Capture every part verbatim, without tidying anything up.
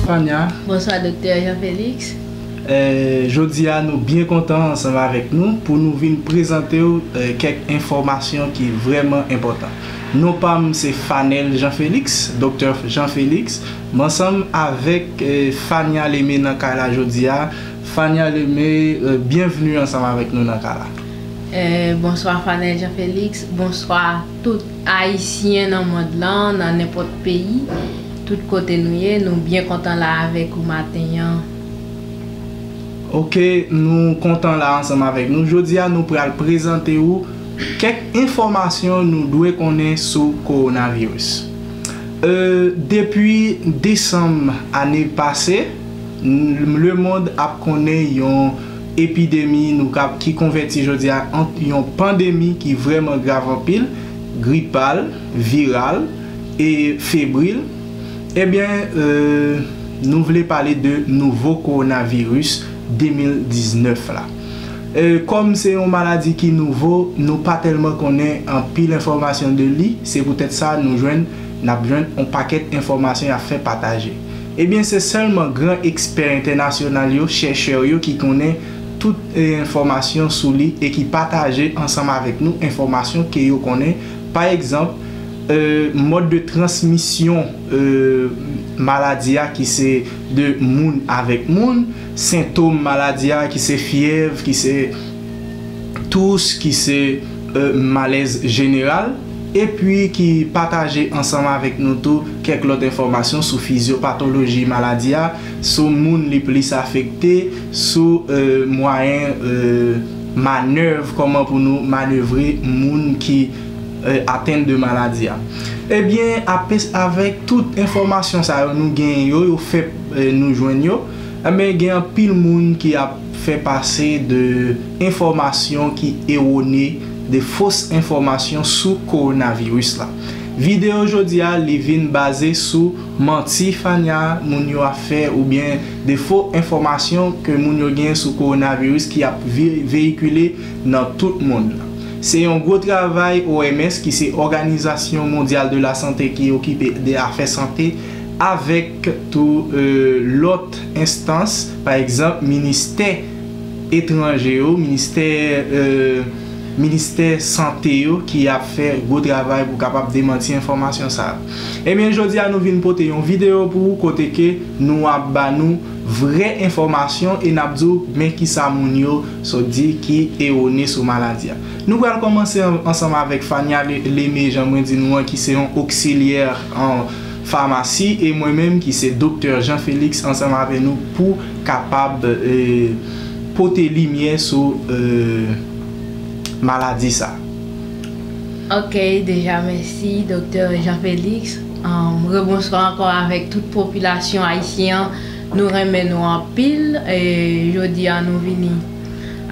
Fania. Bonswa, Doktè Jean Félix. Eh, jodi a, nou byen kontan ansanm avèk nou pou nou vin prezante w eh, kèk enfòmasyon ki vrèman enpòtan. Non pa m se Fanel Jean Félix, Doktè Jean Félix. M ansanm avèk eh, Fania Lemay nan kay la jodi a. Fania Lemay, eh, byenvni ansanm avèk nou nan kay la. Eh, bonswa Fanel Jean Félix, bonswa tout Ayisyen nan mond lan, nan nenpòt peyi, tout kote nou ye, nou byen kontan la avèk ou maten an. Ok, nou kontan la ansanm avèk nou. Jodi a, nou pral prezante ou kèk enfòmasyon nou dwe konnen sou kowonaviris. Eh, depi desanm ane pase, n- lemonn ap konnen yon epidemi nou kap, ki konvèti jodi a an yon pandemi ki vrèman grav anpil, gripal, viral e febril. Ebyen, eh, nou vle pale de nouvo kowonaviris de mil diznèf la. Eh, kòm se yon maladi ki nouvo, nou pa tèlman konnen anpil enfòmasyon de li, se poutèt sa nou jwenn, n ap jwenn yon pakèt enfòmasyon y ap fè pataje. Ebyen, se sèlman gran ekspè entènasyonal yo, chèchè yo ki konnen tout eh, enfòmasyon sou li e ki pataje ansanm avèk nou enfòmasyon ke yo konnen. Pa egzanp, eh, mòd de transmisyon eh, maladi a ki se de moun avèk moun, sentòm maladi a ki se fyèv, ki se tous, ki se eh, malèz jeneral, epi ki pataje ansanm avèk nou tou kèk lòt enfòmasyon sou fizyopatoloji maladi a, sou moun li plis afekte, sou eh, mwayen eh, manèv, kòman pou nou manevre moun ki eh, atenn de maladi a. Ebyen, apre, avèk tout enfòmasyon sa yo nou genyen yo, yo fè eh, nou jwenn yo, ebyen, gen anpil moun ki ap fè pase de enfòmasyon ki ewone, de fos enfòmasyon sou kowonaviris la. Videyo jodi a, li vin baze sou manti Fania moun yo ap fè oubyen de fo enfòmasyon ke moun yo genyen sou kowonaviris ki ap vi- veyikile nan tout mond lan. Se yon gwo travay O M S, ki se Òganizasyon Mondyal de la Sante ki okipe de afè sante, avèk tou eh, lòt enstans, pa egzanp, ministè etranje yo, ministè eh, ministè sante yo ki ap fè gwo travay pou kapab demanti enfòmasyon sa yo. Ebyen, jodi a nou vin pote yon videyo pou ou kote ke nou ap ba nou vrè enfòmasyon e n ap di w men kisa moun yo sot di ki ewone sou maladi a. Nou pral kòmanse an- ansanm avèk Fania Le- Lemay, jan mwen di nou an, ki se yon oksilyè an famasi, e mwen menm ki se Doktè Jean Félix ansanm avèk nou pou kapab eh, pote limyè sou eh, maladi sa. Ok, deja mèsi Doktè Jean Félix. Um, rebonswa ankò avèk tout popilasyon ayisyen an. Nou renmen nou anpil. E jodi a nou vini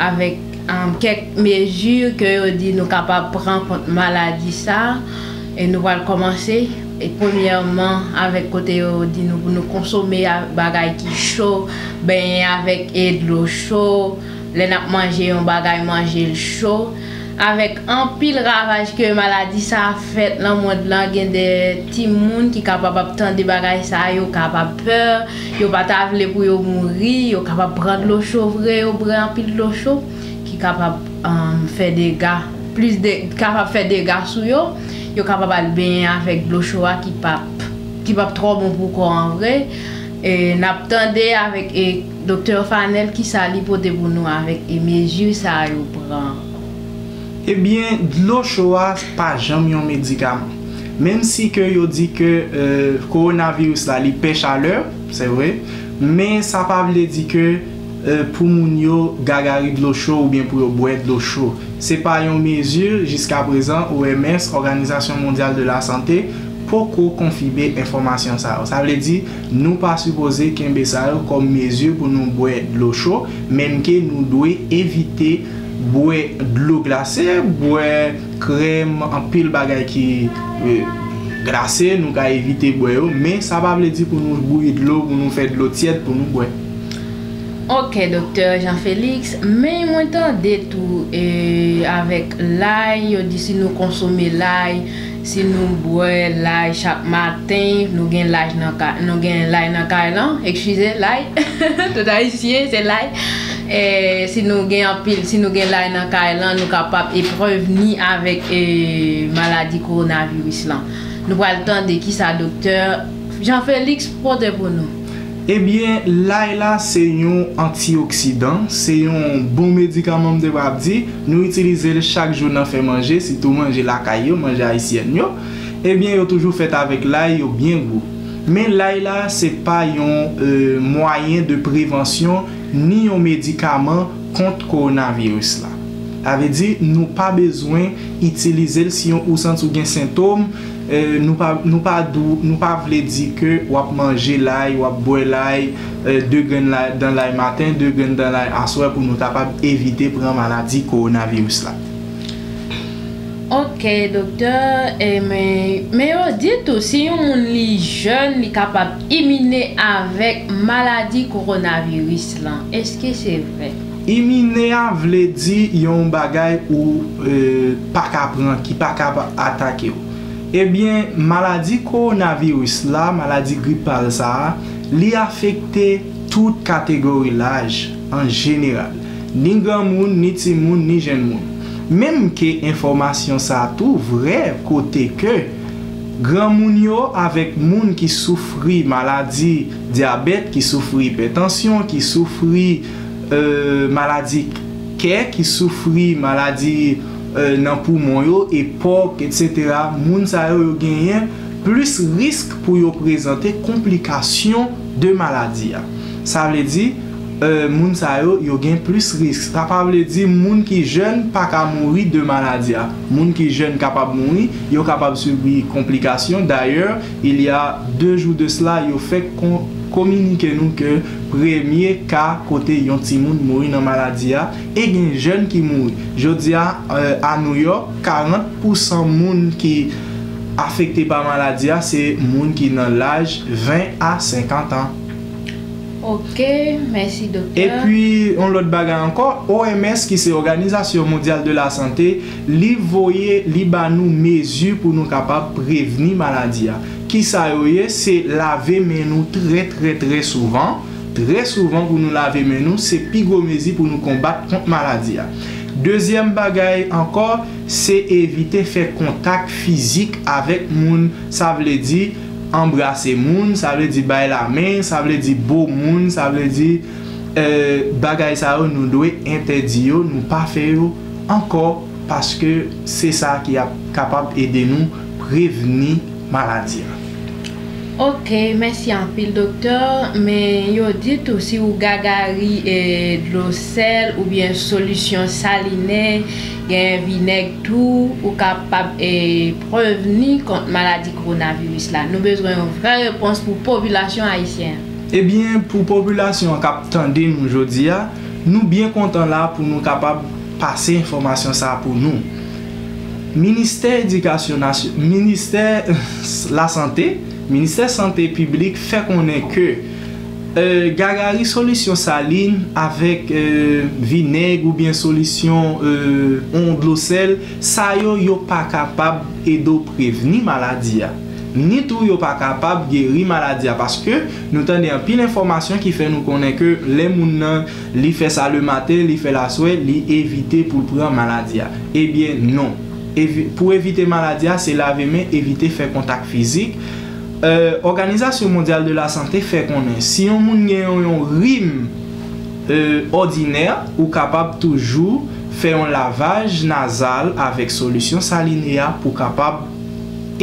avèk um, kèk mezi ke yo di nou kapab pran kont maladi sa. E nou pral kòmanse. E premyèman, avèk kote yo di nou pou nou konsome a- bagay ki cho, benyen avèk e dlo cho, lè n ap manje yon bagay, manje l cho. Avèk anpil ravaj ke maladi sa a fèt nan mond lan, gen de timoun ki kapab ap tande bagay sa a, yo kapab pè, yo pa ta vle pou yo mouri, yo kapab pran dlo cho vre, yo bwè anpil dlo cho, ki kapab um, fè dega, plis de, kapab fè dega sou yo, yo kapab al benyen avèk dlo cho a ki p ap, ki p ap twò bon pou kò an vre. E n ap tande avèk e, Doktè Fanel kisa li pote pou nou avèk e mezi sa yo pran. Ebyen, dlo cho a pa janm yon medikaman. Menm si ke yo di ke eh, kowonaviris la li pè chalè, se vre, men sa pa vle di ke eh, pou moun yo gagari dlo cho oubyen pou yo bwè dlo cho. Se pa yon mezi, jiska prezan, O M S, Òganizasyon Mondyal de la Sante, poko konfime enfòmasyon sa yo. Sa vle di, nou pa sipoze kenbe sa yo kòm mezi pou nou bwè dlo cho, menm ke nou dwe evite bwè dlo glase, bwè krèm, anpil bagay ki eh, glase, nou ka evite bwè yo, men sa pa vle di pou nou bouyi dlo, pou nou fè dlo tyèd pou nou bwè. Ok, Doktè Jean Félix, men mwen tande tou e, avèk lay, yo di si nou konsome lay, si nou bwè lay chak maten, nou gen lay nan kay, nou gen lay nan kay lan, eskize, lay, tout ayisyen se lay. E, si nou gen anpil, si nou gen lay nan kay lan, nou kapab e prevni avèk e, maladi kowonaviris lan. Nou pral tande kisa Doktè Jean Félix pote pou nou. Ebyen, lay la se yon antioksidan, se yon bon medikaman, m te pral di. Nou itilize l chak jou nan fè manje, sitou manje lakay yo, manje ayisyèn yo. Ebyen, yo toujou fèt avèk lay, yo byen gou. Men lay la, se pa yon e, mwayen de prevansyon ni yon medikaman kont kowonaviris la. Sa vle di, nou pa bezwen itilize l si yon, ou santi w gen sentòm, e, nou pa, nou pa dou, nou pa vle di ke w ap manje lay, w ap bwè lay, e, de grenn lay, dan lay maten, de grenn dan lay aswè pou nou kapab evite pran maladi kowonaviris la. Ok, Doktè, e, men, men yo di tou, si yon moun li jèn, li kapab imine avèk maladi kowonaviris lan. Èske se vre? Imine a vle di yon bagay ou e, pa ka pran, ki pa ka atake w. Ebyen, maladi kowonaviris la, maladi gripal sa a, li afekte tout kategori laj an jeneral, ni granmoun, ni timoun, ni jèn moun. Menm ke enfòmasyon sa a tou vrè kote ke granmoun yo avèk moun ki soufri maladi dyabèt, ki soufri ipètansyon, ki soufri e, maladi kè, ki soufri maladi e, nan poumon yo, epòk, etsetera, moun sa yo, yo genyen plis risk pou yo prezante konplikasyon de maladi a. Sa vle di, e, moun sa yo, yo gen plis risk. Sa pa vle di moun ki jèn pa ka mouri de maladi a. Moun ki jèn kapab mouri, yo kapab sibi konplikasyon. Dayè, il y a deux jours de cela, yo fèk kon-, kominike nou ke premye ka kote yon timoun mouri nan maladi a, e gen jèn ki mouri. Jodi a, e, a New York, karant pousan moun ki afekte pa maladi a, se moun ki nan laj ven a senkant an. Ok, mèsi, Doktè. Epi, yon lòt bagay ankò, O M S, ki se Òganizasyon Mondyal de la Sante, li voye, li ba nou mezi pou nou kapab prevni maladi a. Kisa yo ye? Se lave men nou trè, trè, trè souvan. Trè souvan pou nou lave men nou, se pi gwo mezi pou nou konbat kont maladi a. Dezyèm bagay ankò, se evite fè kontak fizik avèk moun. Sa vle di anbrase moun, sa vle di bay lamen, sa vle di bo moun, sa vle di, e, bagay sa yo nou dwe entèdi yo, nou pa fè yo ankò, paske se sa ki ap kapab ede nou prevni maladi a. Ok, mèsi anpil, Doktè. Men yo di tou, si ou gagari e, dlo sèl oubyen solisyon saline, gen vinèg tou, ou kapab e, prevni kont maladi kowonaviris la. Nou bezwen yon vrè repons pou popilasyon ayisyen an. Ebyen, pou popilasyon an k ap tande nou jodi a, nou byen kontan la pou nou kapab pase enfòmasyon sa a pou nou. Ministè Edikasyon Nasyon-, Ministè Lasante, Ministè Sante Piblik fè konnen ke, e, gagari solisyon salin avèk, e, vinèg oubyen solisyon, e, on dlo sèl, sa yo, yo pa kapab ede w prevni maladi a. Ni tou yo pa kapab geri maladi a, paske nou tande anpil enfòmasyon ki fè nou konnen ke lè moun nan, li fè sa lematen, li fè l aswè, li evite pou l pran maladi a. Ebyen, non. Evi-, pou evite maladi a, se lave men, evite fè kontak fizik. E, Òganizasyon Mondyal de la Sante fè konnen, si yon moun gen yon, yon rim, e, òdinè, ou kapab toujou fè yon lavaj nazal avèk solisyon saline a pou kapab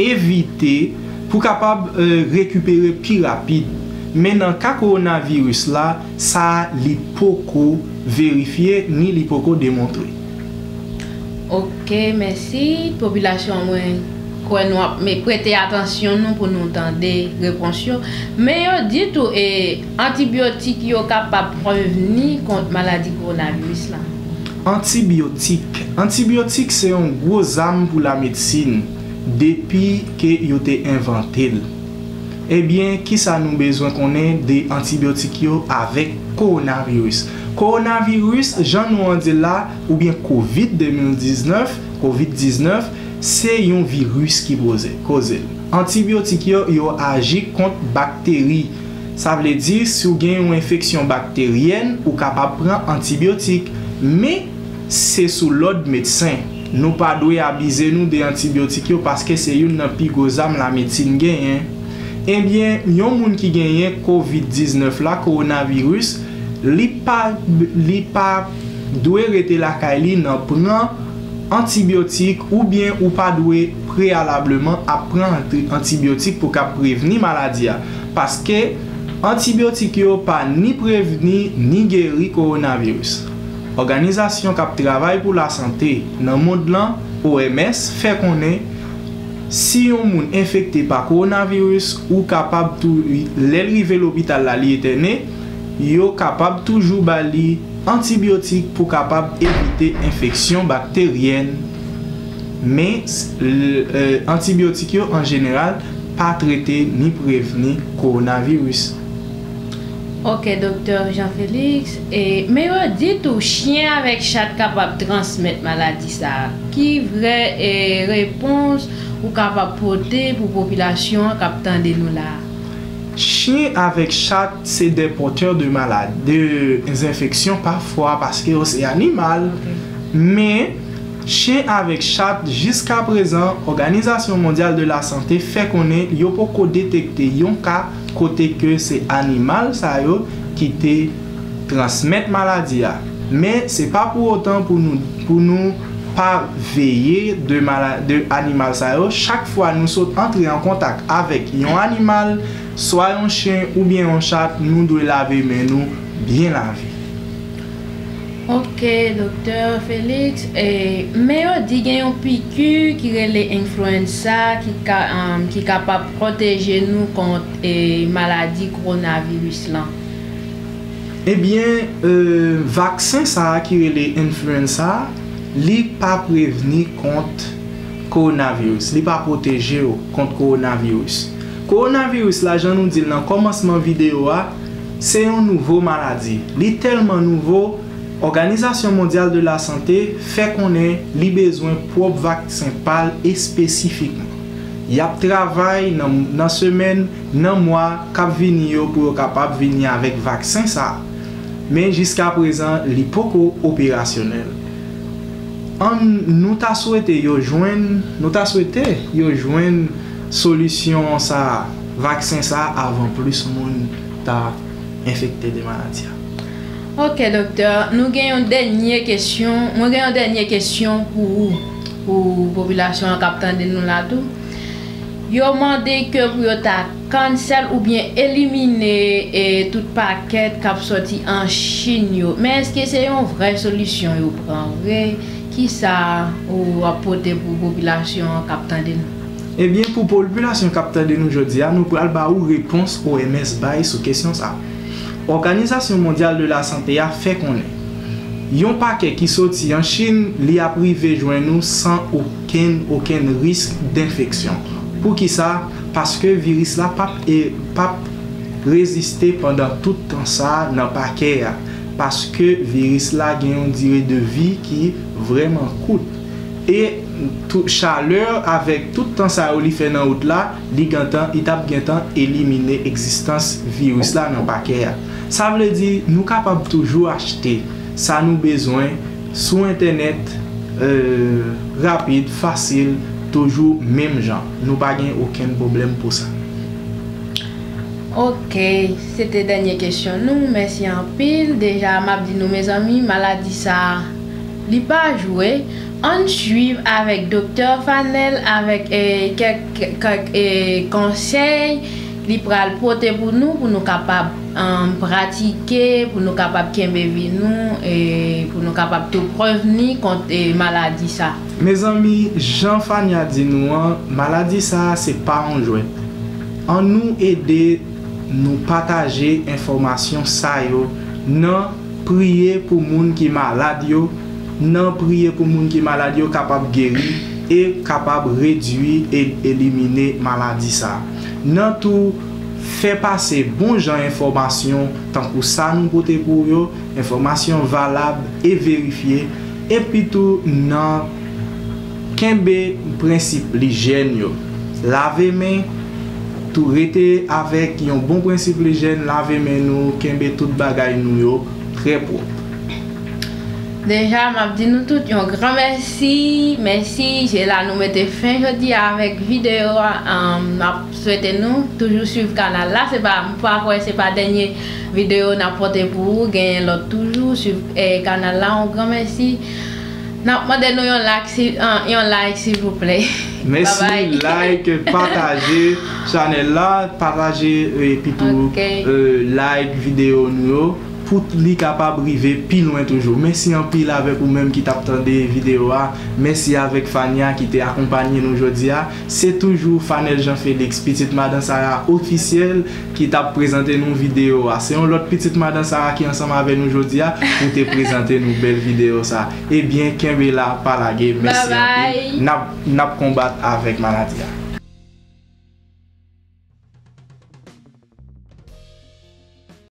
evite, pou kapab, e, rekipere pi rapid. Men nan ka kowonaviris la, sa li poko verifye ni li poko demontre. Ok, mèsi. Popilasyon, mwen kwè nou ap me-, prete atansyon nou pou nou tande repons yo. Men yo di tou, e, antibyotik yo kapab prevni kont maladi kowonaviris la. Antibyotik. Antibyotik se yon gwo zam pou lamedsin depi ke yo te envante l. Ebyen, kisa nou bezwen konnen de antibyotik yo avèk kowonaviris? Kowonaviris, jan nou an di l la, oubyen kovid de mil diznèf, kovid diznèf, se yon viris ki poze, koze l. Antibyotik yo, yo aji kont bakteri. Sa vle di, si w gen yon enfeksyon bakteryèn, ou kapab pran antibyotik. Men, se sou lòd medsen. Nou pa dwe abize nou de antibyotik yo paske se youn nan pi gwo zam lamedsin genyen. Ebyen, yon moun ki genyen kovid diznèf la, kowonaviris, li pa, li pa dwe rete lakay li nan pran antibyotik, oubyen ou pa dwe preyalableman ap pran anti-, antibyotik pou k ap prevni maladi a. Paske antibyotik yo pa ni prevni ni geri kowonaviris. Òganizasyon k ap travay pou lasante nan mond lan, O M S, fè konnen si yon moun enfekte pa kowonaviris, ou kapab tou, lè l rive lopital la, li etène, yo kapab toujou ba li antibyotik pou kapab evite enfeksyon bakteryèn. Men, s-, l-, e, antibyotik yo, an jeneral, pa trete ni prevni kowonaviris. Ok, Doktè Jean Félix. E, men yo di tou, chen avèk chat kapab transmèt maladi sa a. Ki vrè, e, repons ou kapab pote pou popilasyon an k ap tande nou la a? Chen avèk chat se de pòtè de malad, de enfeksyon pafwa paske yo se animal. Ok. Men, chen avèk chat, jiska prezan, Òganizasyon Mondyal de Lasante fè konnen yo poko detekte yon ka kote ke se animal sa yo ki te transmèt maladi a. Men, se pa pou otan pou nou, pou nou pa veye de mala-, de animal sa yo. Chak fwa nou sot antre an kontak avèk yon animal, swa yon chen oubyen yon chat, nou dwe lave men nou byen lave. Ok, Doktè Félix. E, men yo di gen yon piki ki rele enflwensa ki ka, um, ki kapab pwoteje nou kont, e, maladi kowonaviris lan. Ebyen, e, vaksen sa a ki rele enflwensa, li pa prevni kont kowonaviris. Li pa pwoteje w kont kowonaviris. Kowonaviris la, jan nou di l nan kòmansman videyo a, se yon nouvo maladi. Li tèlman nouvo, Òganizasyon Mondyal de Lasante fè konnen li bezwen pwòp vaksen pa l espesifikman. Y ap travay nan, nan semèn, nan mwa k ap vini yo pou yo kapab vini avèk vaksen sa a. Men jiska prezan, li poko operasyonèl. Ann, nou ta swete yo jwenn, nou ta swete yo jwenn solisyon sa a, vaksen sa a, avan plis moun ta enfekte de maladi a. Ok, Doktè, nou gen yon dènye kesyon. Mwen gen yon dènye kesyon pou ou, pou popilasyon an k ap tande nou la tou. Yo mande ke pou yo ta cancel oubyen elimine, e, tout pakèt k ap sòti an Chin yo. Men èske se yon vrè solisyon yo pran vre? Kisa ou ap pote pou popilasyon an k ap tande nou? Ebyen, pou popilasyon k ap tande nou jodi a, nou pral ba ou repons O M S bay sou kesyon sa a. Òganizasyon Mondyal de Lasante a fè konnen yon pakèt ki soti an Chin, li ap rive jwenn nou san okenn, okenn risk denfeksyon. Poukisa? Paske viris la p ap, e, p ap reziste pandan tout tan sa a nan pakè a. Paske viris la gen yon dire de vi ki vrèman kout. E tou, chalè avèk tout tan sa yo li fè nan wout la, li gentan, li t ap gentan elimine egzistans viris la nan pakè a. Sa vle di, nou kapab toujou achte sa nou bezwen sou entènèt, e, rapid, fasil, toujou menm jan. Nou pa gen okenn pwoblèm pou sa. Ok, se te dènye kesyon nou. Mèsi anpil. Deja, m ap di nou, mezanmi, maladi sa a, li pa jwe. Ann swiv avèk Doktè Fanel, avèk, e, kèk, kèk, e, konsèy li pral pote pou nou, pou nou kapab, um, pratike, pou nou kapab kenbe vi nou, e pou nou kapab tou prevni kont, e, maladi sa. Mezanmi, jan Fania di nou an, maladi sa a se pa yon jwèt. Ann nou ede nou pataje enfòmasyon sa yo, nan priye pou moun ki malad yo, nan priye pou moun ki malad yo kapab geri e kapab redui e elimine maladi sa a. Nan tou fè pase bon jan enfòmasyon tankou sa nou pote pou w yo, enfòmasyon valab e verifye, epi tou nan kenbe prensip lijyèn yo. Lave men, tou rete avèk yon bon prensip lijyèn, lave men nou, kenbe tout bagay nou yo trè pwòp. Deja, m ap di nou tout yon gran mèsi. Mèsi, se la nou mete fen jodi a avèk videyo a. N ap swete nou toujou swiv kanal la. Se pa, m pa kwè se pa dènye videyo n ap pote pou ou. Genyen lòt toujou. Swiv kanal la. Yon gran mèsi. N ap mande nou yon like, yon like silvouplè. Mèsi, like, pataje chanèl la, pataje epi tou like videyo nou yo. Pou li kapab rive pi lwen toujou. Mèsi anpil avèk ou menm ki t ap tande videyo a. Mèsi avèk Fania ki te akonpanye nou jodi a. Se toujou Fanel Jean Felix, pitit madan Sara ofisyèl, ki t ap prezante nou videyo a. Se yon lòt pitit madan Sara ki ansanm avè nou jodi a pou te prezante nou bèl videyo sa. Ebyen, kenbe la, pa lage. Mèsi anpil. N ap, n ap konbat avèk maladi a.